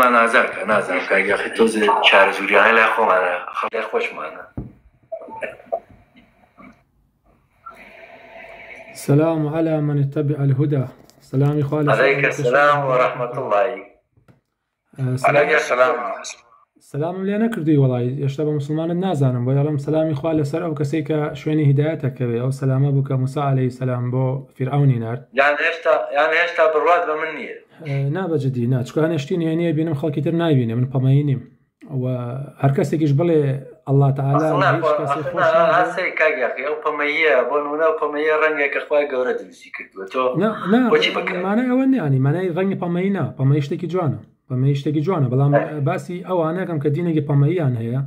گەردنمان ئازا کە نازانم کاک یاخی تۆزێ چارەزووریانە لای خۆمانە خەڵ لای خۆشمانە. سلام علی من اتبع الهدی سلامی خوا لەسەر علیک ئەوەی کە شوێنی السلام و هیدایەت رحمة ئەکەوێ. اللە. سلام علیک السلام. سلامم لێ نەکردووی وەڵای هێشتا بە موسڵمانت نازانم بۆیە ئەڵێم سەلامی خوا لەسەر ئەو کەسەی کە شوێنی هیدایەت ئەکەوێ ئەو سەلامە بوو کە موسا عەلەیهی سەلام بۆ فیرعەونی نارد. یان هێشتا یان هێشتا بڕوات بە من نییە؟ نا بە جدی نا چونکە هەنێ شتی نهێنی ئەبینم خەڵکی تر نایبینێ من پەمەیی نیم و هەر کەسێکیش بڵێ اللە تعالی ئەخ لە نا هیچ کەسێ ئەخ خۆش نا نابێ ئاسەی کاک یاخی ئەو پەمەییە بۆ نمونە ئەو پەمەییە ڕەنگێکە خوای گەورە دروستی کردووە تۆ نا نا بۆچی بەکاری مانای ئەوە نییە یانی مانای ڕەنگی پەمەیی نا پەمەیی شتێکی جوانە پەمەیی شتێکی جوانە بەڵام باسی ئەوانەکەم کە دینێکی پەمەییان هەیە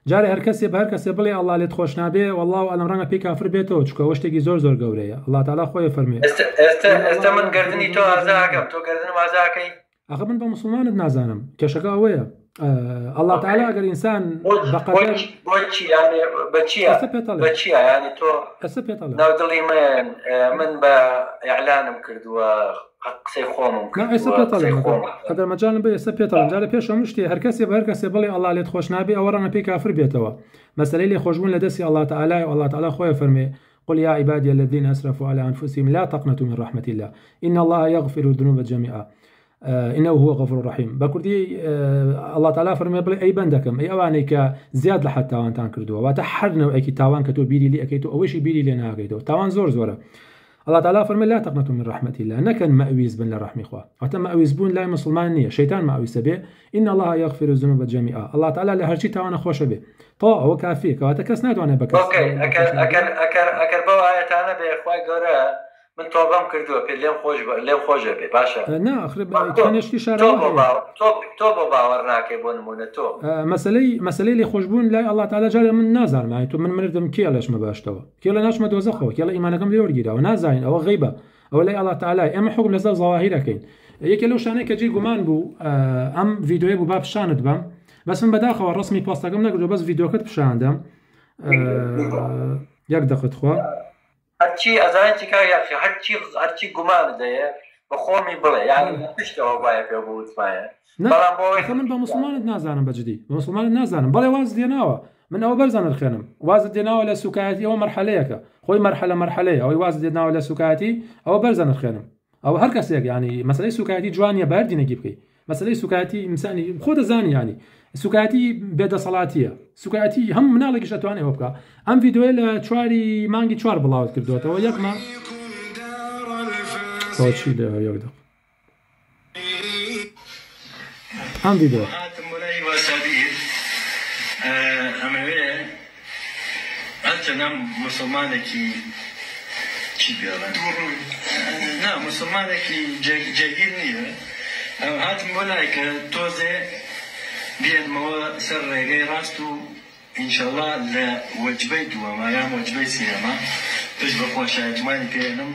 جارێ هەر کەسێ بە هەر کەسێ بڵێ ئەڵڵا لێت خۆش نابێ واللە اعلم ڕەنگە پێی کافر بێتەوە چونکە ئەوە شتێکی زۆر زۆر گەورەیە اللە تعالی خۆی فەرموێ ئێستا ئێستا ان ئێستا اللە من یغفر گەردنی تۆ الذنوب ئازا جميعا ئەکەم تۆ گەردنم ئازا ئەکەی؟ ئاخە من بە موسڵمانت نازانم کێشەکە ئەوەیە اللە تعالی ئۆکەی ئەگەر ئینسان بۆچ بەقەدەر بۆچ بۆچی یانی بە چییە ئێستا پێت بە ئەڵێم چییە یانی تۆ ئێستا پێت ئەڵێم ناو دڵی من من بە ئیعلانم کردووە قسەی خۆمم نا ئێستا کردووە پێت قسەی ئەڵێم ئەگەر خۆم ئەگەر مەجالم بێ ئێستا پێت ئەڵێم جارێ پێش هەموو شتێ هەر کەسێ بە هەر کەسێ بڵێ ئەڵڵا لێت خۆش نابێ ئەوە ڕەنگە پێی کافر بێتەوە مەسەلەی لێ خۆشبوون لە دەستی اللە تعالی و اللە تعالی خۆی فەرمێ قل یا عبادی الذین اسرفوا علی انفسهم لا تقنطوا من رحمة الله ان الله یغفر الذنوب جميعا انه هو غفور رحیم بە کوردی اللە تعالی فەرمێ بڵێ ئەی بەندەکەم ئەی ئەوانەی کە زیاد لە حەد تاوانتان کردووە واتە هەر نەوعێکی تاوان کە تۆ بیری لێ ئەکەیت و ئەوەیشی بیری لێ ناکەیتەوە تاوان زۆر زۆرە اللە تعالی فەرمێ لا تقنطوا من رحمة الله نەکەن مەئویز بن لە ڕەحمی خوا واتە مەئویز بوون لای مسلمان نییە شەیتان مەئویسە بێ ان الله یغفر الذنوب جميعا اللە تعالی لە هەرچی تاوانە خۆشە بێ تەواو ئەوە کافیە کەواتە کەس ناتوانێت بە کەس ئۆکەی بڵێ اللە ئەکەر خۆش نابێ ئەکەر ئەکەر ئەکەر بەو ئایەتانە بێ خوای گەورە من تۆبەم کردووە پێ لێم خۆش بە لێم خۆش ئەبێ باشە نا ئەخر بەڵام تۆ هەنێ شتی تۆ شاراوە بۆ هەیە باوە تۆ تۆ بۆ باوەڕ ناکەی بۆ نموونە تۆ مەسەلەی مەسەلەی لێخۆشبوون لای ئەڵڵا تەعالا جارێ من نازانم ئایا تۆ من مردم کێ ئەڵێچمە بەهەشتەوە کێ ئەڵێ ناچمە دۆزەخەوە کێ ئەڵێ ئیمانەکەم لێ وەرگیراوە نازانین ئەوە غەیبە ئەوە لای ئەڵڵا تەعالایە ئێمە حوکم لەسەر زەواهیر ئەکەین یەکێ لەو شتانەی کە جێی گومان بوو ئەم ڤیدیۆیە بوو با پیشانت بەم بەس من بەداخەوە ڕەسمی پۆستەکەم نەکردووە بەس ڤیدیۆکەت پیشاندەم یەک دەقە تخوا. هەرچی ئەزانی چی کاک یاخی هەرچی هەرچی گومانت هەیە بە خۆمی بڵێ یانی لە پشتەوە وایە پێ بوتمایە نا بەڵام بۆ ئەوەی ئەخە من بە موسڵمانت نازانم بە جدی بە موسڵمانت نازانم بەڵێ وازت لێناوە من ئەوە بەرز ئەنرخێنم وازت لێناوە لە سوکایەتی ئەوە مەرحەلەیەکە خۆی مەرحەلە مەرحەلەیە ئەوەی وازت لێناوە لە سوکایەتی ئەوە بەرز ئەنرخێنم ئەوە هەر کەسێک یانی مەسەلەی سوکایەتی جوان نیە بە هەر دینێکی بکەی مەسەلەی سوکایەتی ئینسانی خۆ دەزانی یانی سوکایەتی بێدەسەڵاتیە سوکایەتی هەم مناڵێکیش ئەتوانێ ئەوە بکا ئەم ڤیدیۆیە لە چواری مانگی چوار بڵاوت کردووەتەوە یەک ما چی لێ یەک دەق ئەم ڤیدیۆ هاتم بۆ لای واسابیر ئەمەوێ هەرچەند ئەم موسڵمانێکی چی پێڵێن نا موسڵمانێکی جێگیر نییە هاتم بۆ لای کە تۆزێ بێنمەوە سەر ڕێگەی ڕاست و ئینشەڵا لە وەجبەی دووەما یان وەجبەی سێیەما پشت بە خوا شایەتمانی پێ ئێنم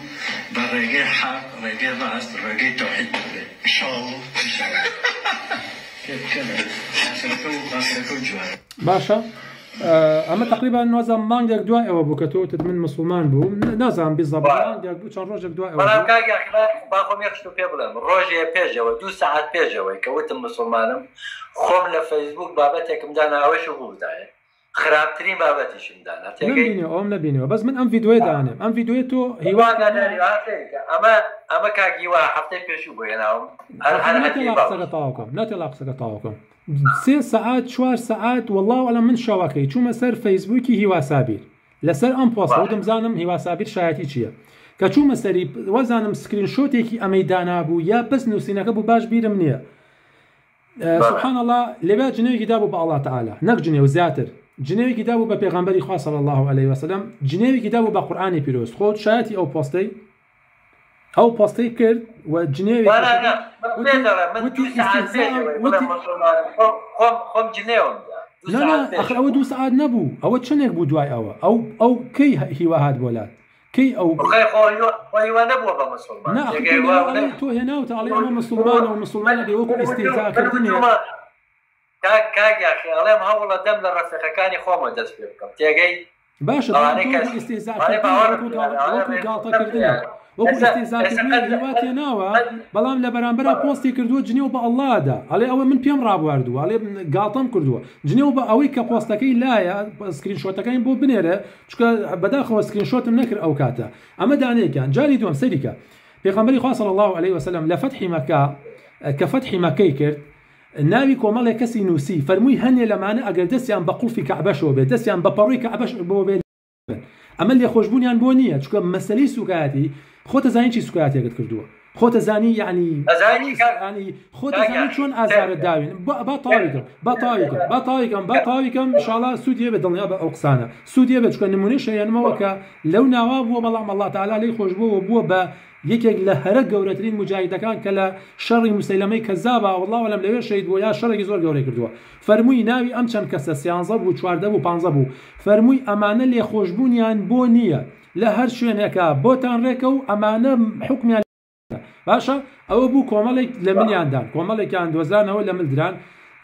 بە ڕێگەی حەق ڕێگەی ڕاست ڕێگەی تەوحید ببرێ ئینشەڵا پێ بکەنە ئاخرەکە و ئاخرەکە و جوانە. باشە ئەمە تقریبا نازانم مانگێک دوای ئەوە بوو کە تۆ وتت من مسوڵمان بووم نازانم بیزەبت مانگێک بوو چەند ڕۆژێک دوای ئەوە بەڵام بوو. کاک یاخی با خۆم یەک شتو پێ بڵێم ڕۆژێ پێشەوە دوو سەعات پێشەوەی کە وتم مسوڵمانم خۆم لە فەیسبووک بابەتێکم دانا ئەوەیشم بووتایە خراپترین بابەتیشم دانا تێگەی نەمبینیوە ئەوەم نەبینیوە بەس من ئەم ڤیدیۆیە دانێم ئەم ڤیدیۆیە تۆ هیوا ئاگاداری وا سەیرکە ئەمە ئەمە کاک هیوا هەفتەی پێشوو بۆ هێناوم هەر هەر هەر نەتێڵا پێی قسەکە باوەش تەواو کەم نەتێڵا قسەکە تەواو کەم سێ سەعات چوار سەعات وەڵا وەڵا من شەوەکەی چوومە سەر فەیسبووکی هیوا سابیر لەسەر ئەم پۆستە باشە وتم بزانم هیوا سابیر شایەتی چییە کە چوومە سەری وەزانم screenshot ێکی ئەمەی دانابوو یا بەس نووسینەکە بوو باش بیرم نییە سبحان اللە لەوێ جنێوێکی دابوو بە اللە تعالی نەک جنێو زیاتر جنێوێکی دابوو بە پێغەمبەری خوا صلی اللە علیه وسلم جنێوێکی دابوو بە قورئانی پیرۆز خۆت شایەتی ئەو پۆستەی ئەو پۆستەی کرد و جنێوێکی نا نا نا من وتی پێت دەڵێم من وتی دوو سەعات ئیستهزاء پێش ئەوەی بڵێم وتی موسڵمانم خۆم خۆم خۆم جنێوم دا دوو نا نا سەعات پێش ئەخر ئەوە ئەوە دوو سەعات نەبوو ئەوە چەندێک بوو دوای ئەوە ئەو ئەو کەی هیوا هات بۆ لات کەی ئەو خۆی خۆ هیوا خۆ هیوا نەبووە بە موسڵمان نا ئەخر تۆ تێگەی لێرە وا ئەڵێی نە تۆ هێناوتە ئەڵێی ئەمە موسڵمانە و من موسڵمانە بێ وەکو من ئیستهزاء وتومە من کردنێ وتومە کاک کاک یاخی ئەڵێم هەوڵەدەم لە ڕەفیقەکانی خۆمەوە دەست پێ بکەم تێگەی. باشە بەڵام ئەوانەی تۆ کە وەکو ئیستیهزا ئەوانەی کردنێک باوەڕم وەکو پێیانە گاڵ ئەوانە وەکو ڕێز گاڵتە لەم کردنێک پێیانە وەکو ئێستا ئیستیهزا ئێستا کردنێک قەت هیوات قەت هێناوە قەت بەڵام لە بەرامبەرا بەڵێ پۆستی کردووە جنێو بە اللە دا ئەڵێ ئەوە من پێم ڕابواردووە ئەڵێ گاڵتەم کردووە جنێو بە ئەوەی کە پۆستەکەی لایە screenshot ەکەیم بۆ بنێرە چونکە بەداخەوە screenshot م نەکرد ئەو کاتە ئەمە دانەیەکیان جاری دووەم سەیری کە پێغەمبەری خوا صلی اللە علیە وسلم لە فەتحی مەکە کە فەتحی مەکەی کرد ناوی کۆمەڵێک کەسی نووسی فەرمووی هەنێ لەمانە ئەگەر دەستیان بە قوڵفی کەعبەشەوە بێت دەستیان بە پەڕۆی کەعبەش بۆ بێت ئەمە لێخۆشبوونیان بۆ نییە چونکە مەسەلەی سوکایەتی خۆتە زانی چی سوکایەتێکت کردووە خۆتە زانی یعنی ئەزانی کاک ینی خۆتە کاک زانی یاخی چۆن سێر ئازارت بکە داوین با با تەواوی سێر کەم با تەواوی کەم با تەواوی کەم با بکە تەواوی کەم ئینشاڵا سوودی هەبێت دڵنیا بە ئەو قسانە سوودی هەبێت چونکە نمونەی شەیانمەوە کە لەو ناوا بووە بەڵام اللە تعالی لێی خۆش بووە و بووە بە یەکێک لە هەرە گەورەترین موجاهیدەکان کە لە شەڕی موسەیلەمەی کەزابا واللە اعلم لەوێ شەهید بووە یا شەڕێکی زۆر گەورەی کردووە فەرمووی ناوی ئەم چەند کەسە سیانزە بوو 14 بوو پانزە بوو فەرمووی ئەمانە لێخۆشبوونیان بۆ نییە لە هەر شوێنێکا بۆتان ڕێکە و ئەمانە حوکمیان باشە ئەوە بوو کۆمەڵێک لە ملیان دان کۆمەڵێکیان دۆزرانەوە لە مل دران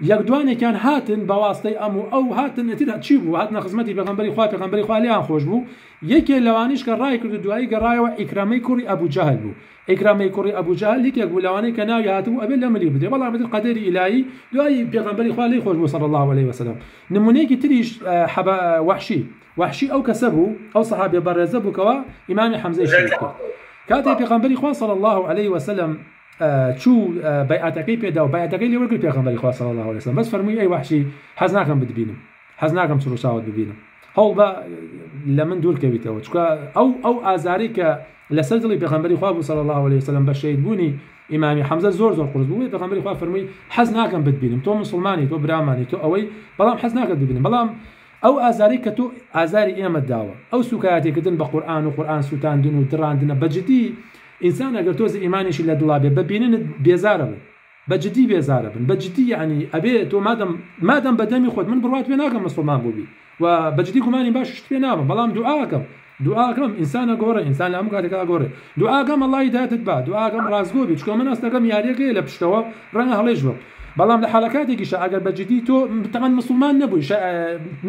یەک دوانێکیان هاتن بە واستەی ئەم و ئەو هاتن ئیتر چی بوو هاتنە خزمەتی پێغەمبەری خوا پێغەمبەری خوا لێیان خۆش بوو یەکێ لەوانیش کە ڕای کرد و دوایی گەڕایەوە ئیکرەمەی کوڕی ئەبوو جەهل بوو ئیکرەمەی کوڕی ئەبوو جەهل یەکێک بوو لەوانەی کە ناوی هاتبوو ئەبێ لە ملی بدرێ بەڵام ئیتر قەدەری ئیلاهی دوایی پێغەمبەری خوا لێی خۆش بوو صلی الله علیه وسلم نمونەیەکی تریش حەبە وەحشی وەحشی ئەو کەسە بوو ئەو سەحابیە بەڕێزە بوو کەوا ئیمامی حەمزەی شەهید کرد کاتێ پێغەمبەری خوا صلی اللە علیه وسلم چوو بەیعەتەکەی پێدا و بەیعەتەکەی لێ وەرگرت پێغەمبەری خوا صلی اللە علیه وسلم بەس فەرمووی ئەی وەحشی حەز ناکەم بتبینم حەز ناکەم چڕ و چاوت ببینم هەوڵ بە لە من دوور کەویتەوە چونکە ئەو ئەو ئازارەی کە لەسەر دڵی پێغەمبەری خوا بوو صلی اللە علیه وسلم بە شەهید بوونی ئیمامی حەمزە زۆر زۆر قورس بوو پێغەمبەری خوا فەرمووی حەز ناکەم بتبینم تۆ مسوڵمانی تۆ برامانی تۆ ئەوەی بەڵام حەز ناکەم ببینم بەڵام ئەو ئازارەی کە تۆ ئازاری ئێمەت داوە ئەو سوکایەتی کردن بە قورئان و قورئان سوتاندن و دڕاندنە بە جدی ئینسان ئەگەر تۆزی ئیمانیشی لە دڵا بێ بە بیننت بێزارە بن بە جدی بێزارە بن بە جدی یعنی ئەبێ تۆ مادەم مادەم بە دەمی خۆت من بڕوات پێ ناکەم مسوڵمان بووبی و بە جدی گومانی باشیشت پێ نابم بەڵام دوعاکەم دوعاکەم ئینسان ئەگۆڕێ ئینسان لە هەموو کاتێکا ئەگۆڕێ دوعاکەم ئەڵڵا هیدایەتت با دوعاکەم ڕاستگۆ بی چونکە من هەستەکەم یاریەک هەیە لە پشتەوە ڕەنگە هەڵەیش بم بەڵام لە حاڵەکاتێکیشا ئەگەر بە جدی تۆ تەبعەن موسڵمان نەبووی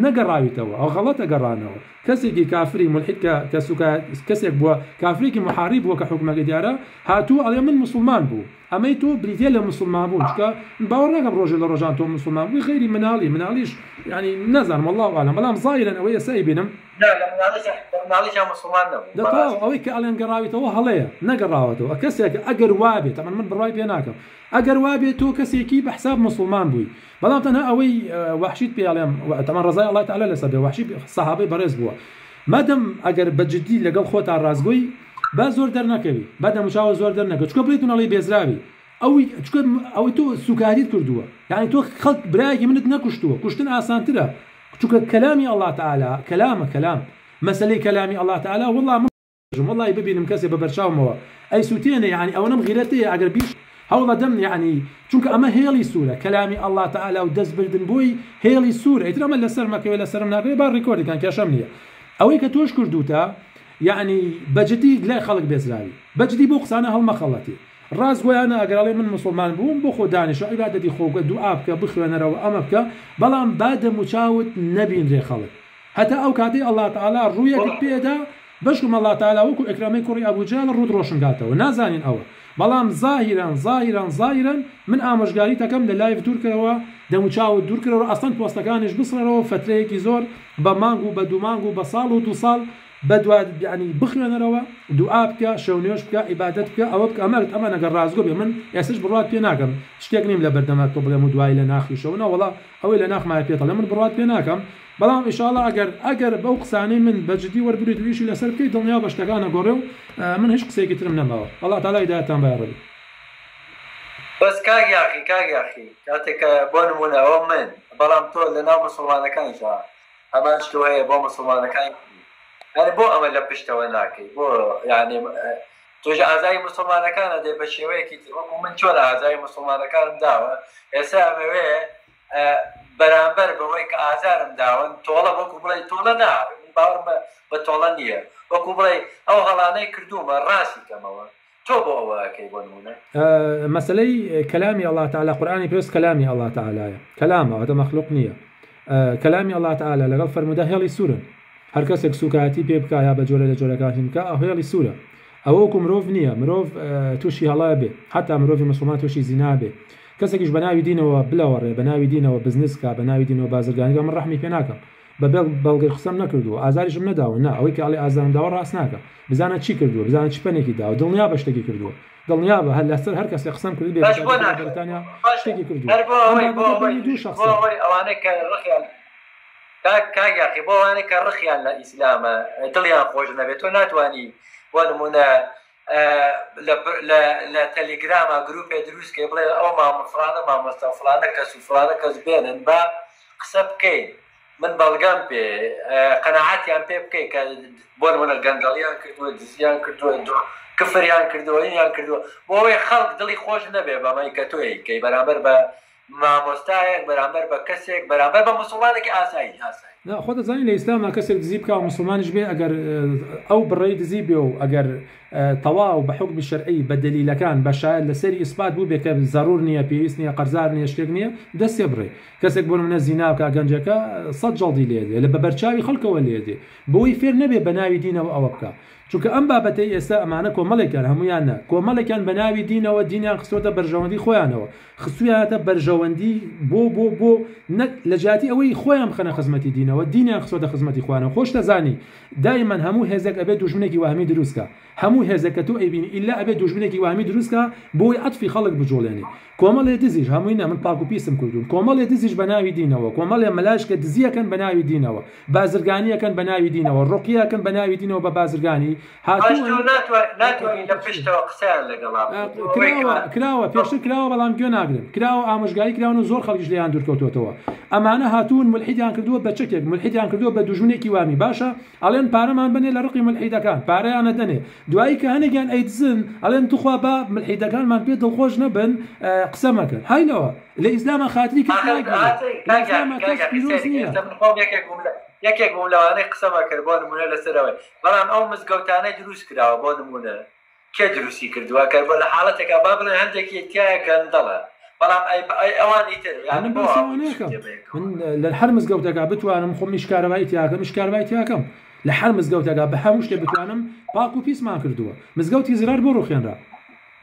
نەگەڕاویتەوە ئەو غەڵەتە گەڕانەوە کەسێکی کافری مولحید کە کە سوکا کەسێک بووە کافرێکی محاریب بووە کە حوکمەکەی دیارە هاتووە ئەڵێ من موسڵمان بوو ئەمەی تۆ بریتیە لە موسڵمان بوون چونکە من باوەڕ ناکەم ڕۆژێ لە ڕۆژان تۆ موسڵمان بووی غەیری مناڵی مناڵیش یانی نازانم واللە اعلم بەڵام زاهیرەن ئەوەی ئێستا ئەیبینم نا لە مناڵیشا لە مناڵیشا موسڵمان نەبووم دە تەواو بەڕاستی. ئەوەی کە ئەڵێن گەڕاویتەوە هەڵەیە نەگەڕاوەتەوە کەسێک ئەگەر وابێ تەبعەن من بڕوای پێ ناکەم ئەگەر وابێ تۆ کەسێکی بە حساب موسڵمان بووی بەڵام تەنها ئەوەی وەحشیت پێ ئەڵێم تەبعەن ڕەزای اللە تعالی لەسەر بێ وەحشی سەحابەی بەڕێز بووە مادەم ئەگەر بە جدی لەگەڵ خۆتا ڕاستگۆی با زۆر دەرنەکەوی با دەموچاوت زۆر دەرنەکەوی چونکە بڵێیت و نەڵێی بێزراوی ئەوی چونکە ئەوەی تۆ سوکاریت کردووە یعنی تۆ خەڵک برایەکی منت نەکوشتووە کوشتن ئاسانترە چونکە کەلامی اللە تعالی کەلامە کەلام مەسەلەی کەلامی اللە تعالی وەڵا من وەڵای ببینم کەسێ بە بەرچاومەوە ئەیسوتێنێ یەعنی ئەوەنەم غیرەت هەیە ئەگەر بیش هەوڵەدەم یەعنی چونکە ئەمە هێڵی سوورە کەلامی اللە تعالی و دەست بردن بۆی هێڵی سوورە ئیتر ئەمە لەسەر مەکەوێ لەسەرم ناکەوێ با ڕیکۆردی کەن کێشەم نییە ئەوەی کە تۆش کردوتە یەعنی بەجدی لای خەڵک بێزراوی بەجدی بۆ قسانە هەڵمەخەڵەتی ڕاستگۆیانە ئەگەر ئەڵێی من موسڵمان بووم بۆ خۆ دانیشە عیبادەتی خۆ بکە دوعا بکە بخوێنەرەوە ئەمە بکە بەڵام با دەموچاوت نەبینرێ خەڵک هەتا ئەو کاتەی اللە تعالی ڕوویەکت پێدا بەشکم اللە تعالی وەکو عکرمەی کوڕی ئەبو جەهل ڕووت ڕۆشن کاتەوە نازانین ئەوە بەڵام زاهیرەن زاهیرەن زاهیرەن من ئامۆژگاریتەکەم لە live دوورکەرەوە دەموچاوت دوورکەرەوە ئەسڵەن پۆستەکانیش بسڕەرەوە فەترەیەکی زۆر بە مانگ و بە دوومانگ و بە ساڵ و دووساڵ بەدوا یانی بخوێنەرەوە دوعا بکە شەو نوێژ بکە عیبادەت بکە ئەوە بکە ئەمە ئەمە ئەگەر ڕاستگۆ بێ من ئێستش بڕوات پێ ناکەم شتێک نیم لە بەردەما تۆ بڵێم و دوایی لە ناخیشەوە نا وەڵا ئەوەی لە ناخمایە پێت ئەڵێم من بڕوات پێ ناکەم بەڵام ئیشاڵا ئەگەر ئەگەر بەو قسانەی من بە جدی وەربگریت و ئیشی لەسەر بکەیت دڵنیابە شتەکان ئەگۆڕێ و من هیچ قسەیەکی ترم نەماوە اللە تعالی هیدایەتتان با یاڕەبی. بەس کاک یاخی کاک یاخی کاتێک کە بۆ نمونە ئەوە من بەڵام تۆ لەناو موسڵمانەکانیشا هەمان شتۆ هەیە بۆ موسڵمانەکان یعنی بۆ ئەمە لە پشتەوە ناکەی بۆ یعنی تۆش ئازاری موسڵمانەکانە دێ بە شێوەیەکی تر وەکو من چۆن ئازاری موسڵمانەکانم داوە ئێستا ئەمەوێ بەرامبەر بەوەی کە ئازارم داون تۆڵە وەکو بڵێ تۆڵە نا من باوەڕم بە تۆڵە نییە وەکو بڵێ ئەو هەڵانەی کردوومە ڕاستی کەمەوە تۆ بۆ ئەوە ئەکەی بۆ نموونە؟ مەسەلەی کەلامی اللە تعالی قورئانی پیرۆز کەلامی اللە تعالیە کەلامە واتە مەخلوق نییە کەلامی اللە تعالی لەگەڵ فەرموودە هێڵی سوورن. هەر کەسێک سوکایەتی پێ بکا یا بە جۆرێ لە جۆرەکان هین بکا ئەو هێڵی سوورە ئەوە وەکو مرۆڤ نییە مرۆڤ تووشی هەڵە بێ حتا مرۆڤی مسلمان تووشی زینا بێ کەسێکیش بە ناوی دینەوە بلەوەڕێ بە ناوی دینەوە بزنس کا بە ناوی دینەوە بازرگانی کا من ڕەحمی پێ ناکەم بە بێڵ بەڵگەی قسەم نەکردووە ئازاریشم نەداوە نا ئەوەی کە ئەڵێ ئازارم داوە ڕاست ناکا بزانە چی کردووە بزانە چ پەنێکی داوە دڵنیا بە شتێکی کردووە دڵنیا بە هەر لەسەر هەر کەسێ قسەم کرد بێ باش بۆ بەتایبەتی لە ناکرێت بەریتانیا باشە شتێکی کردووە هەر بۆ ئەم ئەوەی بۆ بابەتە ئەوەی بەینی دوو بۆ شەخسە. ئەوەی ئەوانەی کە ڕقیان کاک کاک یاخی بۆ ئەوانەی کە ڕقیان لە ئیسلامە دڵیان خۆش نەبێت تۆ ناتوانی بۆ نمونە لە لە لە تەلیگراما گروپێ دروست کەی بڵێ ئەو مام فڵانە مامۆستا فڵانە کەس و فڵانە کەس بێنن با قسە بکەین من بەڵگەم پێ قەناعەتیان پێ بکەی کە بۆ نمونە گەندەڵیان کردووە دزیان کردووە کفریان کردووە هینیان کردووە بۆ ئەوەی خەڵک دڵی خۆش نەبێ بەمەی کە تۆ ئەیکەی بەرامبەر بە مامۆستایەک بەرامبەر بە کەسێک بەرامبەر بە موسڵمانێکی ئاسایی ئاسایی. نا خۆت ئەزانی لە ئیسلاما کەسێک دزی بکا و موسڵمانیش بێ ئەگەر ئەو بڕەی دزی بێ و ئەگەر تەواو بە حوکمی شەرعی بە دەلیلەکان بە شایەد لەسەری ئیسپات بووبێ کە زەرور نییە پێویست نییە قەرزار نییە شتێک نییە دەستێ بڕێ کەسێک بۆ نمونە زینا بکا گەنجەکە سەت جەڵدی لێ دێ لە بە بەرچاوی خەڵکەوە لێ دێ بۆی فێر نەبێ بە ناوی دینەوە ئەوە بکا چونکە ئەم بابەتەی ئێستا ئەمانە کۆمەڵێکیان هەموویان نا کۆمەڵێکیان بە ناوی دینەوە دینیان خستۆتە بەرژەوەندی خۆیانەوە خستویانەتە بەرژەوەندی بۆ بۆ بۆ نەک لە جیاتی ئەوەی خۆیان بخەنە خزمەتی دینەوە دینیان خستۆتە خزمەتی خۆیانەوە خۆشت ئەزانی دایمەن هەموو هێزێک ئەبێ دوژمنێکی وەهمی دروست کا هەموو هێزێک کە تۆ ئەیبینی ئیلا ئەبێ دوژمنێکی وەهمی دروست کا بۆی عەتفی خەڵک بجوڵێنێ کۆمەڵێ دزیش هەمووی نا من پاک و پیسم کردوون کۆمەڵێ دزیش بە ناوی دینەوە کۆمەڵێ مەلایش کە دزی ئەکەن بە ناوی دینەوە بازرگانی ئەکەن بە ناوی دینەوە ڕوقیە ئەکەن بە ناوی دینەوە بە بازرگانی باش تۆ هاتوون ناتوانی لە پشتەوە قسەیان لەگەڵا بکەی بۆ ئەوەی کە کراوە کراوە پێشتر کراوە بەڵام گوێ ناگرن کراوە ئامۆژگاری کراون و زۆر خەڵکیش لێیان دوورکەوتووەتەوە ئەمانە هاتوون مولحیدیان کردووە بە چەکێک مولحیدیان کردووە بە دوژمنێکی وامی باشە ئەڵێن پارەمان بەنێ لە ڕقی مولحیدەکان پارەیان ئەدەنێ دوایی کە هەنێکیان ئەیدزن ئەڵێن توخوا با مولحیدەکانمان پێ دڵخۆش نەبن قسە مەکەن هەی لەوە لە ئیسلاما خاتری کەس ئاخر ناگیرێ هاتێ لە کاک یاخی ئیسلاما کاک کەس یاخی پیرۆز سەیری کە نییە. ئێستا من خۆم یەکێک بووم لە یەکێک بووم لەوانەی قسەمە کرد بۆ نمونە لەسەر ئەوەی بەڵام ئەو مزگەوتانەی دروست کراوە بۆ نمونە کێ دروستی کردووە کە بۆ لە حاڵەتێکا با بڵێن هەندێکی تیایە گەندەڵە بەڵام ئەی ئەی ئەوانی تر یانی من بۆ باسی ئەوە هەمووی ناکەم سوتێ بەیەکەوە من لە هەر مزگەوتێکا بتوانم خۆم ئیش کارەبایی تیاکەم ئیش کارەبای تیاکەم لە هەر مزگەوتێکا بە هەموو شتێ بتوانم پاک و پیسمان کردووە مزگەوتی زرار بۆ ڕوخێنرا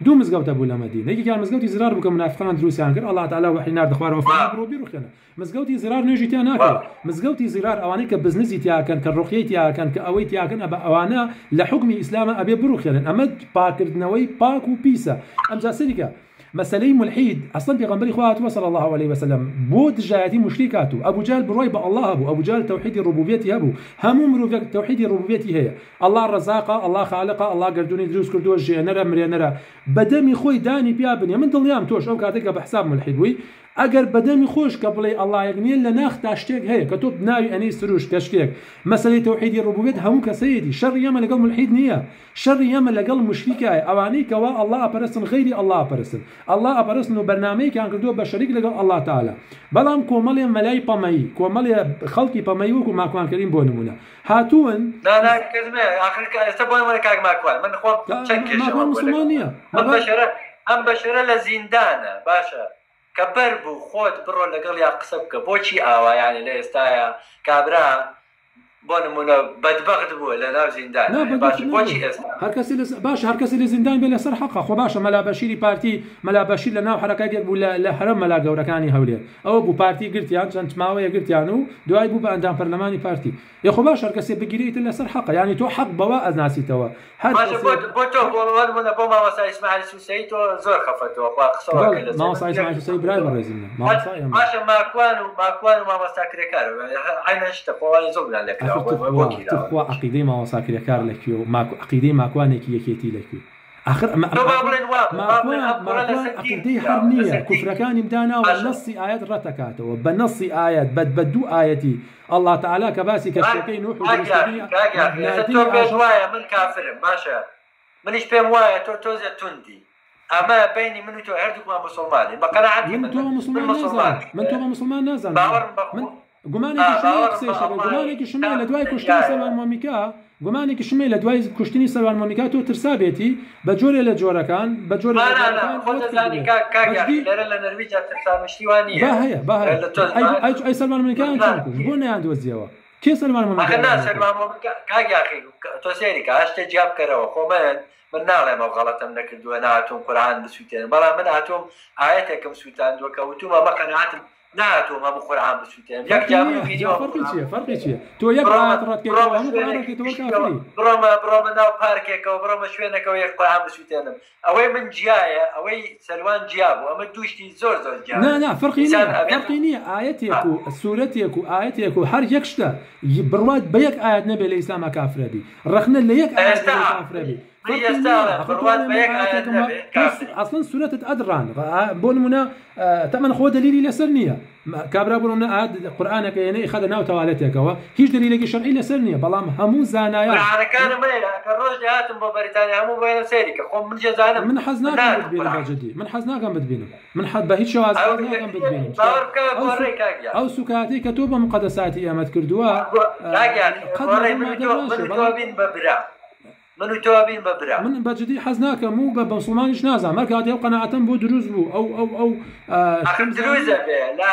دوو مزگەوتە بوو لە مەدینە یەکێکیان مزگەوتی زرار بوو کە منافقان دروستیان کرد ئەڵڵا تەعالا وەحی ناردە خوارەوە فەرمووی بڕۆ بیڕوخێنە مزگەوتی زرار نوێژی تیا ناکرێت مزگەوتی زرار ئەوانەی کە بزنزی تیاکەن کە ڕوقیەی تیاکەن کە ئەوەی تیاکەن ئەبە ئەوانە لە حوکمی ئیسلامە ئەبێ بڕوخێنن ئەمە پاکردنەوەی پاک و پیسە ئەمجا سەریکە مەسەلەی مولحید ئەسڵەن پێغەمبەری خوا هاتووە صلی اللە علیە وسلم بۆ دژایەتی موشریک هاتوو ئەبو جەهل بڕوای بە اللە هەبوو ئەبو جەهل تەوحیدی ڕبوبیەتی هەبوو هەموو مرۆڤێک تەوحیدی ڕبوبیەتی هەیە اللە ڕەزاقە اللە خالقە اللە گەردوونی دروست کردووە ژێنەرە مرێنەرە بەدەمی خۆی دانی پیا بنێ من دڵنیام تۆش ئەو کاتێک کە بە حساب مولحید بووی ئەگەر بەدەمی خۆش کە بڵێی اللە یەک نیە لە ناختا شتێک هەیە کە تۆ ناوی ئەنێی سروشت کە شتێک مەسەلەی تەوحیدی ڕبوبیەت هەموو کەسەیەتی شەڕی ئێمە لەگەڵ مولحید نیە شەڕی ئێمە لەگەڵ موشریکایە ئەوانەی کەوا اللە ئەپەرستن غەیری اللە ئەپەرستن اللە ئەپەرستن و بەرنامەیەکیان کردووە بە شەریک لەگەڵ اللە تعالی بەڵام کۆمەڵێ مەلای پەمەیی کۆمەڵێ خەڵکی پەمەیی وەکو ماکوان کەریم بۆ نمونە هاتوون نا نا کەس نە ئاخر ئێستا بۆ نمونە کاک ماکوان من خۆم چەند کێشەم ماکوان هەبووە موسڵمان لەگەڵ نییە ئەم ماکوان بەشەرە ئەم بەشەرە لە زیندانە باشە کە بەر بوو خۆت بڕۆ لەگەڵیا قسە بکە بۆچی ئاوا یانی لە ئێستایا کابرا بۆ نمونە بەدبەخت بووە لە ناو نا زیندانایە بەدبەخت باشە بۆچی نەبوو ئێستا هەر کەسێ لەس باشە هەر کەسێ لە زیندان بێ لەسەر حەقە خۆ باشە مەلا بەشیری پارتی مەلا بەشیر لە ناو حەرەکاتێک بوو لە لە هەرەم مەلا گەورەکانی هەولێر ئەوە بوو پارتی گرتیان چەند ماوەیە گرتیان و دوای بوو بە ئەندام پەرلەمانی پارتی ئێ خۆ باشە هەر کەسێ بگیرێ ئیتر لەسەر حەقە یانی تۆ حەق بەوە ئەناسیتەوە هەر باشە بۆ کەسێ بۆ تۆ بۆ نمونە بۆ مامۆستا ئیسماعیل سوسەیی تۆ زۆر خەفەتەوە خوا قسەوە بەڵێ کرد لەسەر مامۆستا من ئیسماعیل سوسەیی برای بەڕێزی منە مامۆستای ئێمە باشە ماکوان و ماکوان و مامۆستا کرێکار عەینەن شتە خۆ ئەوانی زوڵمیان لێ ئاخر کراوە بۆ بۆ توخوا گیراوە توخوا عەقیدەی مامۆستا کرێکار لە کوێ و ماکو عەقیدەی ماکوانێکی یەکێتی لە کوێ ئاخر ئەمە تۆ با ماکوان بڵێن وا بوو با بڵێن ماکوان ئەم کوڕە ماکوان لەسەر دین عەقیدەی هەر گیراوە نییە لەسەر دین کوفرەکانیم داناوە باشە نەسی ئایەت ڕەتەکاتەوە بە نەسی ئایەت بە بە دوو ئایەتی اللە تعالی کە باسی کەشتیەکەی نوح و کاک دروستکردنی یاخی کاک یاخی ئێستا تۆ ناردنی پێت ئاژەڵ وایە من کافرم باشە منیش پێم وایە تۆ تۆزێ توندی ئەمە بەینی من و تۆ هەردووکمان موسڵمانین بە قەناعەتی من من تۆ من بە من موسڵمان نازانم موسڵمانم من تۆ بە موسڵمان نازانم باوەڕم بە من خوا گومانێکیشم هەیە باوەڕم قسەی بە شەکە ئەڵڵای گومانێکیشم هەیە لە دوای کوشتنی دەریایە سەلوان مۆمیکا گومانێکیشم هەیە لە دوای کوشتنی سەلوان مۆمیکا تۆ ترسابێتی بە جۆرێ لە جۆرەکان بە جۆرێ نا لە نا نا جۆرەکان خۆت ئەوەت دەزانی کردبێ کاک کاک بە یاخی جدی لێرە لە نەرویجا ترسان و شتی وا با نییە هەیە با هەیە لە تۆ ئەی ئەی ئەی سەلوان مۆمیکایان نا چۆن کوشت بۆ نەیان دۆزیەوە؟ کێ سەلمان مۆمن ئەخر نا کافر نەکرد؟ سەلمان مۆمن کاک یاخی تۆ سەیری کە هەشتێ جیا بکەرەوە خۆ من من ناڵێم ئەو غەڵەتەم نەکردووە نەهاتووم قورئان بسووتێنم بەڵام من هاتووم ئایەتێکم سووتاندووە کە وتومە ئەمە قەناعەتم نەهاتووم هەموو قورئان بسووتێنم یەک فەرقی جار من نییە جا بینیوە فەرقی قورئان چییە فەرقی چییە تۆ یەک بڕۆمە ئایەت ڕەت کەیتەوە بڕۆمە هەموو قورئان شوێنێکی ڕەت کەیتەوە گشتیەوە کافری. بڕۆمە بڕۆمە ناو پارکێکەوە بڕۆمە شوێنێکەوە یەک قورئان بسووتێنم ئەوەی من جیایە ئەوەی سەلوان جیا بوو ئەمە دوو شتی زۆر زۆر نا جیاوازە نا فەرقی ئینسان نییە ئەبێت فەرقی نییە ئایەتێک و سورەتێک و ئایەتێک و هەر یەک شتە بڕوات بە یەک ئایەت نەبێ لە ئیسلاما کافرە بی ڕەخنە لە یەک ئایەت ئێستا نەبێ کافرە بی من فەرقی ئێستا نییە ئەڵێم ئەخۆ تۆ بڕوات ئەڵێ بە من یەک ئایەت ئایەتێکم وا نەبێ تۆ کافری. ئەسڵەن سورەتت ئەدڕان بۆ نمونە تەمەن خۆ دەلیلی لەسەر نییە کابرا بۆ نمونە ئایەت قورئانەکە یەنێ ئیخاتە ناو تەوالێتێکەوە هیچ دەلیلێکی شەرعی لەسەر نییە بەڵام هەموو زانایان قورعانەکانم هەیە کە ڕۆژێ هاتم بۆ بەریتانیا هەموو بۆیان سەیری کە خۆم من جێزانم من حەز من ناکەم ناهاتم بتبینم بە قورعان جدی من حەز ناکەم بتبینم من حەز بە هیچ شێواز ئەو حەز ناکەم بتبینم چونکە باوەڕ بکە ئەو سو گۆڕێ کاک گیان ئەو سوکایەتەی کە تۆ بە موقەدەساتی ئێمەت کردووە کاک گیان قەت گۆڕێ لەگەڵ من و مادەر تۆ من ناچێ و تۆ بەڵام بین بە برا من و تۆ بین بە برا. من بە جدی حەز ناکەم و بە موسڵمانیش نازانم هەر کاتێ ئەو قەناعەتەم بۆ دروست بوو ئەو ئەو ئەو ئەخر شتەم زانی. دروزە بێ لە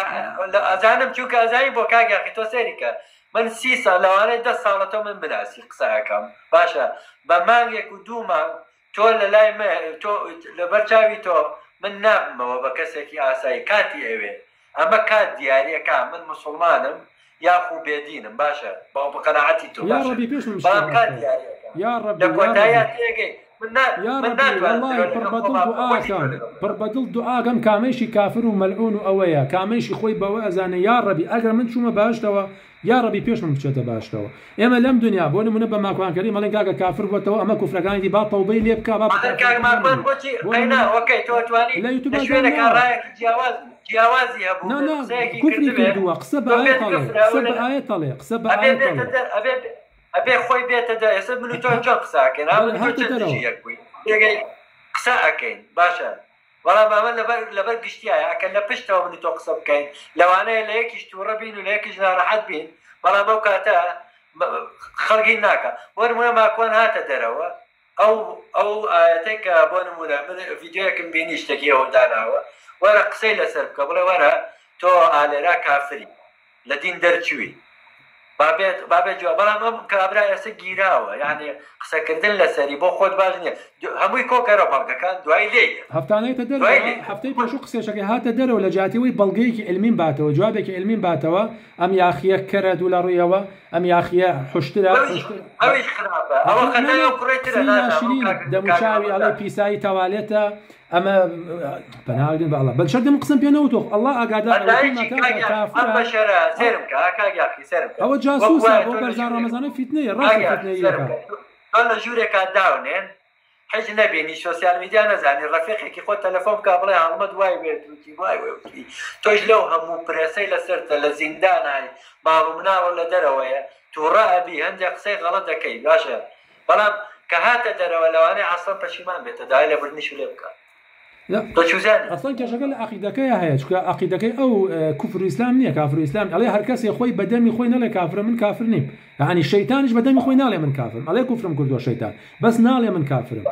لە ئەزانم چونکە ئەزانی بۆ کاک یاخی تۆ سەیری کە من 30 ساڵ لەوانەیە 10 ساڵە تۆ من بناسی قسە ئەکەم باشە بە مانگێک و دوو مانگ تۆ لە لای من تۆ لەبەر چاوی تۆ من نابمەوە بە کەسێکی ئاسایی کاتی ئەوێ ئەمە کات دیاریەکە من مسوڵمانم یاخو بێدینم باشە بە قەناعەتی تۆ یا باشە ڕەبی پێش من بشتە بەڵام کات باشتەوە دیاریەکە یا لە ڕەبی یا کۆتاییا ڕەبی تێگەی من نا یا من ڕەبی ناتوانم وەڵڵاهی درۆ پڕ لەگەڵ بە دڵ خۆما بکەم بۆچی دوعاکەم درۆ لەگەڵ پڕ بە دڵ دوعاکەم کامەیشی کافر و مەلعون و ئەوەیە کامەیشی خۆی بەوە ئەزانێ یا ڕەبی ئەگەر من چوومە بەهەشتەوە یا ڕەبی پێش من بچێتە بەهەشتەوە ئێمە لەم دنیا بۆ نمونە بە ماکوان کەریم ئەڵێن کاکە کافر بۆتەوە ئەمە کوفرەکانی دی با تەوبەی لێ بکا با بە ئاخر کاک کافرەکەی ماکوان نەمێنێ بۆچی بۆ قەینا نمونە ئۆکەی تۆ توانی لە لە یوتوبا شوێنێکا دامناوە ڕایەکی جیاواز جیاوازی هەبوو نا بێت نا قسەیەکی کوفری کردبێ کردووە قسە بە تۆ ئایەت پێت ئەڵێ کفرە ئەو قسە لە بە ئایەت ئەڵێ قسە بە ئەبێ ئایەت بێتە ئەڵێ دەر ئەبێ ئەبێ خۆی بێتە دەر ئێستا من و تۆ چۆن قسە ئەکەین ها بەڵێ من و تۆ هاتە چەند دەرەوە دژی یەک بووین تێگەی قسە ئەکەین باشە بەڵام ئەمە لەبەر لەبەر گشتیایە ئەکەن لە پشتەوە من و تۆ قسە بکەین لەوانەیە لە یەکیش تووڕە بین و لە یەکیش ناڕەحەت بین بەڵام ئەو کاتە خەڵکی ناکا بۆ نمونە ماکوان هاتە دەرەوە ئەو ئەو ئایەتەی کە بۆ نمونە من ڤیدیۆیەکم بینی شتێکی ئەوە داناوە وەرە قسەی لەسەر بکە بڵێ وەرە تۆ ئالێرا کافری لە دین دەرچووی با بێت با بێت جواب بەڵام ئەم کابرا ئێستا گیراوە یعنی قسەکردن لەسەری بۆ خۆت باش نییە هەمووی کۆکەرە بەڵگەکان دوای لێ هەفتانەیەتە دەرەوە دوای لێ هەفتەی پێشوو قسێشەکەی هاتە دەرەوە لە جیاتی ئەوەی بەڵگەیەکی علمیم باتەوە جوابێکی علمیم باتەوە ئەم یاخیە کەرە دوو لە ڕوویەوە ئەم یاخیە حوشترە ئەویش حوشتر ئەویش خراپە ئەوە نا خەتای نا ئەو کوڕەی ترە قسەی نازانم ئەو ناشرینە کاک کاک دەموچاوی ئەڵێ ڕەمەزان پیسایی تەوالێتە ئەمە پەناگرن بە ئەڵڵا بەل شەرتێ من قسەم پێ نەوتۆ ئەڵڵا ئاگادارە ئەدایکی وتومە کاک کاکە یاخی ئەم کافرە بەشەرە ئەو سێرم کە کاک یاخی سێرم کە ئەوە وەک جاسوسە وایە بۆ تۆ لە بەرزان ژوورێک ڕەمەزانە فیتنەیە کاک ڕاستە یاخی سێرم فیتنەیەکە کە تۆ لە ژوورێکا داونێن حیچ نەبینی سۆسیال میدیا نەزانی ڕەفیقێکی خۆت تەلەفۆن بکە بڵێ هەڵمەت وای وێت وتی وای وێ وتی تۆش لەو هەموو پرێسەی لەسەرتە لە زیندانای ماڵ و مناڵە لە دەرەوەیە تووڕە ئەبی هەندێک قسەی غەڵەت دەکەی باشە بەڵام کە هاتە دەرەوە لەوانەیە ئەسڵەن پەشیمان بێتە داوای لێبوردنیش لێ بکە لا تۆ چوزانی ئەسڵەن کێشەکە لە عەقیدەکەیا هەیە چونکە عەقیدەکەی ئەو کوفر و ئیسلام نییە کافر و ئیسلام ئەڵێ هەر کەسێ خۆی بە دەمی خۆی نەڵێ کافرە من کافر نیم یەعنی شەیتانیش بە دەمی خۆی ناڵێ من کافرم ئەڵێ کوفرم کردووە شەیتان بەس ناڵێ من کافرم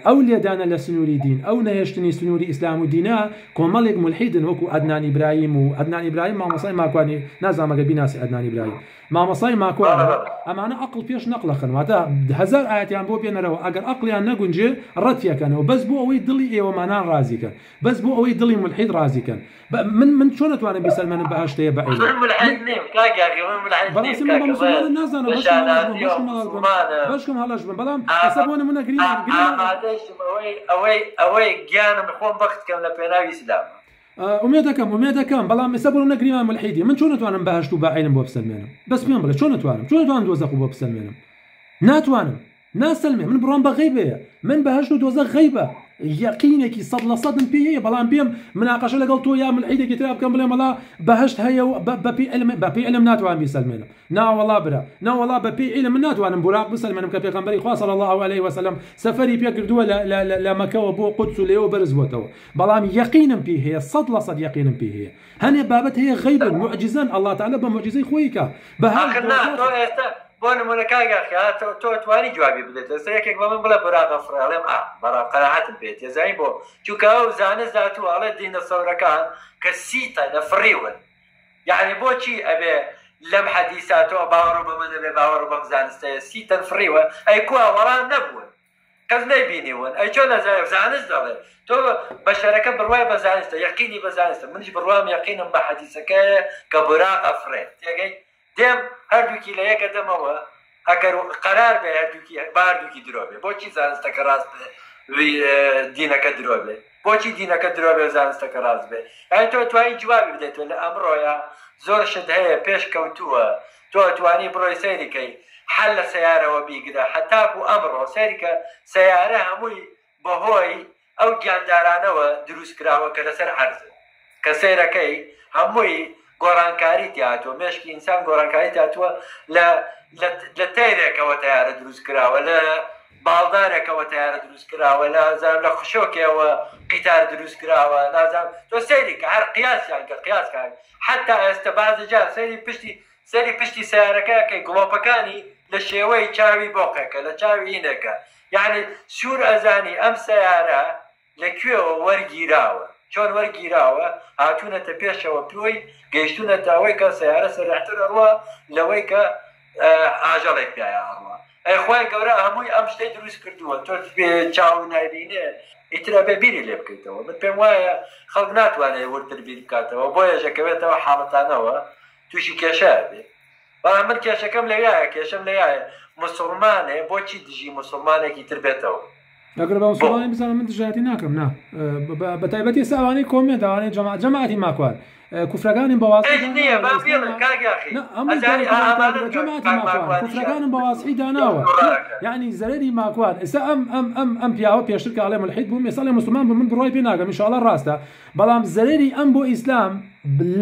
ئەو لێدانە لە سنووری دین ئەو نەهێشتنی سنووری ئیسلام و دینە کۆمەڵێک مولحیدن وەکو عەدنان ئیبراهیم و عەدنان ئیبراهیم مامۆستای ماکوانی نازانم ئەگەر بیناسی عەدنان ئیبراهیم مامۆستای بەڵێ ماکوانە بەڵێ ئەمانە ئەقڵ پێش نەقڵەخەن واتە هەزار ئایەتیان بۆ بێنەرەوە ئەگەر ئەقڵیان نەگونجێ ڕەتیەکەنەوە بەس بۆ ئەوەی دڵی ئێوەمانان ڕازیکەن بەس بۆ ئەوەی دڵی مولحید ڕازیکەن من من چۆن ئەتوانم بیسەلمێنم بەهەشت هەیە بە عیلم من من ملحد نیم کاک یاخی من ملحد نیم بەڕاستی من بە کاکە مسلمانە نازانم بە بەشکم هەڵەش بم شانازیەوە بەشکم هەڵەش بم مسلمانم بەشکم هەڵەش بم بەڵام ئێستا بۆ نمونە گریمان گریمان ئامادەشم ئەوەی ئەوەی ئەوەی گیانم خۆم بەخت کەم لە پێناوی ئیسلامە ئومێدەکەم ئومێدەکەم بەڵام ئێستا بۆ نمونە گریمان مولحیدی من چۆن ئەتوانم بەهەشت و بە عیلم بۆ بسەلمێنم بەس پێم بڵێ چۆن ئەتوانم چۆن ئەتوانم دۆزەخ بۆ بسەلمێنم ناتوانم ناسەلمێ من بڕوام بە غەیب هەیە من بەهەشت و دۆزەخ غەیبە یەقینێکی سەد لە سەدم پێ هەیە بەڵام بێم مناقەشە لەگەڵ تۆ یا ملحیدێکی ترا بکەم بڵێم وەڵا بەهەشت هەیە و بەپێی علم بەپێی علم ناتوانم بیسەلمێنم ناوەڵا برا ناوەڵا بەپێی علم من ناتوانم بوراق بسەلمێنم کە پێغەمبەری خوا صلی الله علیه وسلم سەفەری پێ کردووە لە لە لە مەکەوە بۆ قودس و لێوە بەرز بۆتەوە بەڵام یەقینم پێی هەیە 100% یەقینم پێی هەیە هەنێ بابەت هەیە غەیبن موعجیزەن اللە تعالی بە موعجیزەی خۆی کا بەهەشت ئاخر نا دۆزەخ تۆ ئێستا بۆ نمونە کاک یاخی ها تۆ تۆ توانی جوابی بدەیت ئێستا یەکێک بە من بڵێ براق ئەفڕێ ئەڵێم ئا بەڕا قەناعەتم پێ تێزانی بۆ چونکە ئەو زانست هاتووە ئەڵێ دینەسەورەکان کە 30 تەنە فڕیون یعنی بۆچی ئەبێ لەم حەدیسا تۆ باوەڕو بەمە نەبێ باوەڕو بەم زانستەیە سیتەن فڕیوە ئەی کوا وەڵا نەبوون کەس نەیبینیون ئەی چۆن ئەزانێ زانست دەڵێ تۆ بەشەرەکە بڕوای بە زانستە یەقینی بە زانستە منیش بڕوام یەقینم بە حەدیسەکەیە کە بوراق ئەفڕێ تێگەی دێم هەردووکی لە یەکە دەمەوە ئەگەر قەرار بێ هەردووکی با هەردووکی درۆ بێ بۆچی زانستەکە ڕاست بێ دینەکە درۆ بێ بۆچی دینەکە درۆ بێ زانستەکە ڕاست بێ یانی تۆ توانی جوابی بدەیتەوە لە ئەمڕۆیا زۆر شت هەیە پێش کەوتووە تۆ ئەتوانی بڕۆی سەیری کەی حەل لە سەیارەوە بیگرە هەتاکو ئەمڕۆ سەیری کە سەیارە هەمووی بەهۆی ئەو گیاندارانەوە دروست کراوە کە لەسەر عەرزن کە سەیرەکەی هەمووی گۆڕانکاری تیا هاتووە مێشکی ئینسان گۆڕانکاری تیا هاتووە لە لە تەیرێکەوە تەیارە دروست کراوە لە باڵدارێکەوە تەیارە دروست کراوە نازانم لە خشۆکێوە قیتار دروست کراوە نازانم تۆ سەیری کە هەر قیاسیان کە قیاس کە حتا ئێستا بازی جار سەیری پشتی سەیری پشتی سەیارەکە ئەکەی گڵۆپەکانی لە شێوەی چاوی بۆقێکە لە چاوی هینێکە یانی سوور ئەزانی ئەم سەیارە لە کوێوە وەرگیراوە چۆن وەرگیراوە هاتوونەتە پێشەوە پێی گەیشتوونەتە ئەوەی کە سەیارە سەریعتر ئەڕوا لەوەی کە ئاژەڵێک پیایا ئەڕوا ئەی خوای گەورە هەمووی ئەم شتەی دروست کردووە تۆ چاو نابینێ ئیتر ئەبێ بیری لێ بکەیتەوە من پێم وایە خەڵک ناتوانێت وردتر بیر بکاتەوە بۆیە ژەکەوێتەوە حاڵەتانەوە تووشی کێشە ئەبێ بەڵام من کێشەکەم لەویایە کێشەم لەویایە موسڵمانێ بۆچی دژی موسڵمانێکی تر بێتەوە؟ ئەگەر بە موسڵمانی بزانم من دژایەتی ناکەم نا بە تایبەتی ئێستا ئەوانەی کۆمێنت ئەوانەی جەماعەت جەماعەتی ماکوان کوفرەکانیم بە وازحی هیچ نییە با بێڵن کاک یاخی ئەزانی ئامانەت جەماعەتی ماکوان کوفرەکانم بە وازحی داناوە یعنی زەرەری ماکوان ئێستا ئەم ئەم ئەم ئەم پیاوە پێشتر کە ئەڵێ ملحید بووم ئێستا ئەڵێ موسڵمان بووم من بڕوای پێ ناکەم ئینشاڵڵا ڕاستە بەڵام زەرەری ئەم بۆ ئیسلام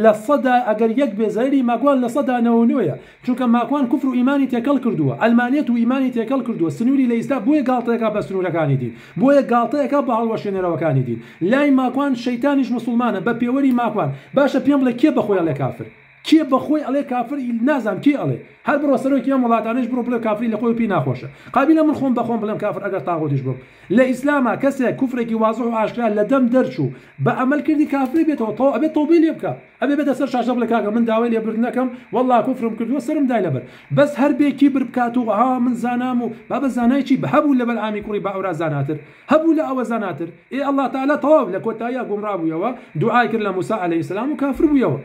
لە سەدا ئەگەر یەک بێ زەرەری ماکوان 99% ە چونکە ماکوان کوفر و ئیمانی تێکەڵ کردووە عەلمانیەت و ئیمانی تێکەڵ کردووە سنوری لە ئیسلا بۆیە گاڵتەیەکا بە سنورەکانی دین بۆیە گاڵتەیەکا بە هەڵوەشێنەرەوەکانی دین لای ماکوان شەیتانیش موسوڵمانە بە پێوەری ماکوان باشە پێم بڵێ کێ بەخۆی ئەڵێ کافر کێ بەخۆی ئەڵێ کافر نازانم کێ ئەڵێ هەر بڕۆ سەرۆکی ئەم وڵاتانەیش بڕۆ بڵێ کافری لە خۆی پێی ناخۆشە قابیلە من خۆم بەخۆم بڵێم کافر ئەگەر تاغوتیش بم لە ئیسلاما کەسێک کوفرێکی وازح و ئاشکرا لە دەم دەرچوو بە ئەمەل کردی کافری بێتەوە تەواو ئەبێ تەوبەی لێ بکا ئەبێ بێتە سەر شاشە بڵێ کاکە من داوای لێبوردن ئەکەم وەڵا کوفرم کردووە سەرم دای لەبەر بەس هەر بێ کیبر بکات و ها من زانام و بابە زانای چی هەبوو لە بەلعامی کوڕی باعورا زاناتر هەبوو لە ئەوە زاناتر ئێ اللە تعالی تەواو لە کۆتاییا گومڕا بوویەوە دوعای کرد لە موسی علیە السلام و کافر بوویەوە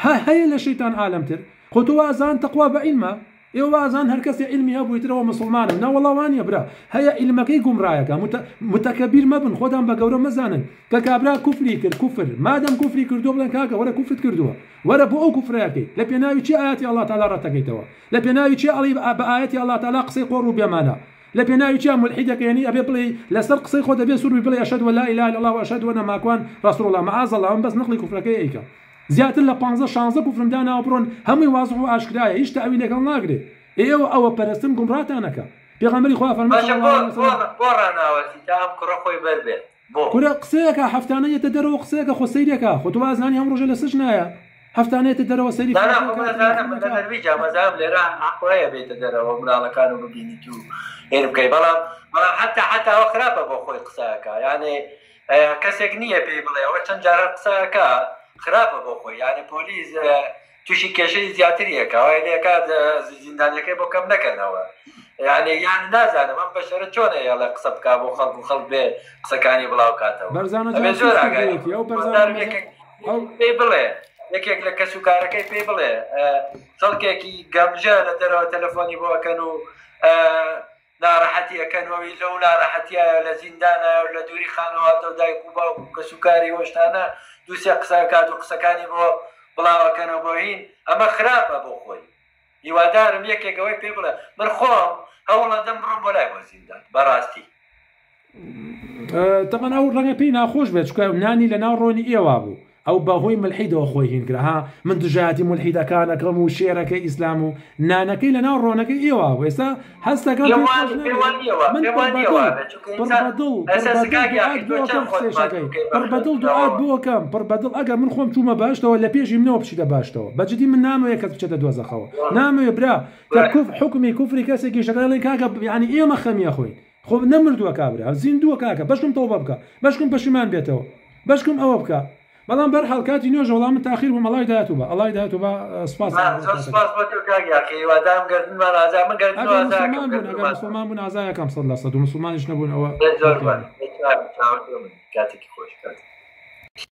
هە هەیە لە شەیتان عالەمتر خۆ تۆ وائەزان تەقوا بە عیلمە ئێوە وائەزان هەرکەسێ عیلمی هەبوو ئیتر ئەوە موسڵمانە نا وەڵا وانیە برا هەیە عیلمەکەی گومڕایەکا متە متەکەبیر مەبن خۆتان بە گەورە مەزانن کە کابرا کوفری کرد کوفر مادەم کوفری کردووە بڵێن کاکە وەرە کوفرت کردووە وەرە بۆ ئەو کوفرەکەی لە پێناوی چی ئایەتی اللە تعالی ڕەتەکەیتەوە لە پێناوی چی ئەڵێی بە ئایەتی اللە تعالی قسەی قۆڕ و بێمانا لە پێناوی چیا مولحیدەکە یەنی ئەبێ بڵێی لەسەر قسەی خۆت ئەبێ سوور بی بڵێی اشهد ان لا اله الا اللە و اشهد ان ماکوان رسول اللە معاذ اللە من بەس نەقڵی کوفرەکەی ئەیکەم زیاتر لە پانزە شانزە کوفرم داناوە بڕۆن هەمووی وازح و ئاشکرایە هیچ تەئویلێک هەڵناگرێ ئێوە ئەوە پەرستن گومڕاتان ئەکا پێغەمبەری خوا فەرمووی باشە صلی بۆ اللە علیە بۆ وسلم. بۆ ڕاناوەستی تا ئەم کوڕە خۆی بەر بێت بۆ. کورە قسەیەکا هەفتانە یەتە دەرەوە قسەیەکە خۆ سەیرێکا خۆ تۆ وازانی هەموو ڕۆژێ لە سجنایە هەفتانە یەتە دەرەوە سەیری نا نا فیلمەکان خۆ من کات ئەزانم من لە تەلەفۆنەکە. نەرویجام ئەزانم لێرە حەق هەیە بێیتە دەرەوە مناڵەکانو ببینیت و هێن بکەی بەڵام بەڵام حەتا حەتا ئەوە خراپە بۆ خۆی قسە ئەکا یانێ کەسێک نییە پێی بڵێ ئەوە چەند جارە قسە ئەکا خراپە بۆ خۆی یانێ پۆلیس تووشی کێشەی زیاتری ئەکا وای لێ ئەکات زیندانیەکەی بۆ کەم نەکەنەوە یانێ یان نازانم ئەم بەشەرە چۆن ئەیەڵێ قسە بکا بۆ خەڵک و خەڵک بێ قسەکانی بڵاو کاتەوە بەرزانە ئەبێ جان زۆر سوست ئاگای کردوویەتی ئەو بەرزانە هەزار مەزە یەکێک ئەو پێی بڵێ یەکێک لە کەس و کارەکەی پێی بڵێ خەڵکێکی گەمژە لە دەرەوە تەلەفۆنی بۆ ئەکەن و ناڕەحەتی ئەکەن و ئەوی لەو ناڕەحەتیایە لە زیندانایە و لە دووری خانەوادە و دایک و باوک و کەس و کاری و شتانە دوو سێ قسە ئەکات و قسەکانی بۆ بڵاو ئەکەنەوە بۆ هین ئەمە خراپە بۆ خۆی هیوادارم یەکێک ئەوەی پێ بڵێ من خۆم هەوڵەدەم بڕۆم بۆ لای بۆ زیندان بەڕاستی. تەبعەن ئەو ڕەنگە پێی ناخۆش بێت چونکە نانی لە ناو ڕۆنی ئێوە بوو ئەو بە هۆی ملحیدەوە خۆی هین کرا ها من دژایەتی ملحیدەکان ئەکەم و شێرەکەی ئیسلام و نانەکەی لە ناو ڕۆنەکەی ئێوە بوو ئێستا هەستەکەم پێم پێی وا خۆش پێم نەبێ وا نییە وا من پێم پڕ وا بە نییە دڵ وا بێت چونکە پڕ ئینسان بە دڵ پڕ ئێستا بە دڵ سکاک دوعات یاخی بۆ تۆ چەند ئەکەم خۆت قسەیشەکەی ماندوو بکەی بە پڕ بە دڵ دوعات خوێندنەوە بۆ ئەکەم پڕ بە دڵ ئەگەر من خۆم چوومە بەهەشتەوە لە پێشی منەوە بچیتە بەهەشتەوە بە جدی من نامەوێ کەس بچێتە دۆزەخەوە نامەوێ برا کە کوف حوکمی کوفری کەسێکیش ئەکەن ئەڵێن کاکە یانی ئێمە خەمی ئەخۆین خۆ نەمردووە کابرا زیندووە کاکە بەشکم تەوبە بکا بەشکم پەشیمان بێتەوە بەشکم ئەوە بکا. بەڵام بەر حاڵ کاتی نوێژە وەڵا من تاخیر بووم ئەڵای دایەت و بە ئەڵای دایەت و بە سپاس زۆر سپاس بۆ تۆ کاک یاخی هیوادارم گەردنمان ئازا من گەردن ئەگەر مسلمان بوون ئەگەر مسلمان بوون ئازا یەکەم 100% و مسلمانیش نەبوون ئەوە زۆر کاتێکی خۆش کاتێکی.